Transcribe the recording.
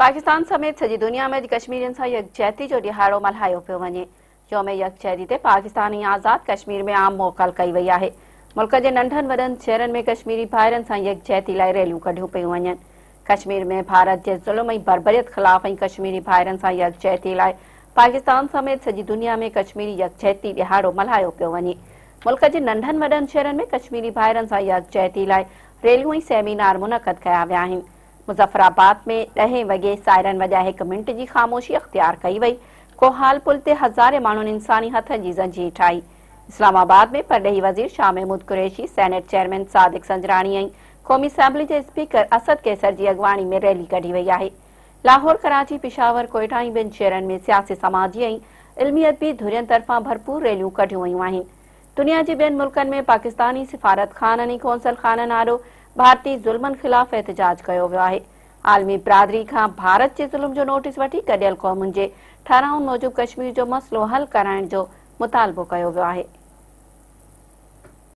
پاڪستان سميت سڄي دنيا ۾ اڄ ڪشميرين سان يڪجهتي جو ڏهاڙو ملهايو پيو وڃي. يوم يڪجهتي تي پاڪستان ۽ آزاد ڪشمير ۾ عام موڪل ڪئي وئي آهي. ملڪ جي ننڍن وڏن شهرن ۾ ڪشميري ڀائرن سان يڪجهتي لاء ريليون ڪڍيون پيون وڃن. ڪشمير ۾ ڀارت جي ظلم ۽ بربريت خلاف ۽ ڪشميري ڀائرن سان يڪجهتي لاء پاڪستان سميت سڄي دنيا ۾ ڪشميري يڪجهتي ڏهاڙو ملهايو پيو وڃي. ملڪ جي ننڍن وڏن شهرن ۾ ڪشميري ڀائرن سان يڪجهتي لاء ريليون ۽ سيمينار منعقد ڪيا ويا آهن. مظفرآباد ۾ ڏهين وڳي سائرن وڄائي هڪ منٽ جي خاموشي اختيار ڪئي وئي. ڪوهال پل تي هزارين ماڻهن انساني هٿن جي زنجير ٺاهي. اسلام آباد ۾ پرڏيهي وزير شاهه محمود قريشي، سينيٽ چيئرمين صادق سنجراڻي ۽ قومي اسيمبلي جي اسپيڪر اسد قيصر جي اڳواڻي ۾ ريلي ڪڍي وئي آهي. لاهور، ڪراچي، پشاور، ڪوئيٽا ۽ ٻين شهرن ۾ سياسي، سماجي ۽ علمي ادبي ڌرين طرفان ڀرپور ريليون ڪڍيون ويون آهن. دنيا جي ٻين ملڪن ۾ پاڪستاني سفارتخانن ۽ قونصل خانن آڏو ڀارتي ظلمن خلاف احتجاج ڪيو ويو آهي. عالمي برادري کان ڀارت جي ظلم جو نوٽيس وٺي گڏيل قومن جي ٺهرائن موجب ڪشمير جو مسئلو حل ڪرائڻ جو مطالبو ڪيو ويو آهي.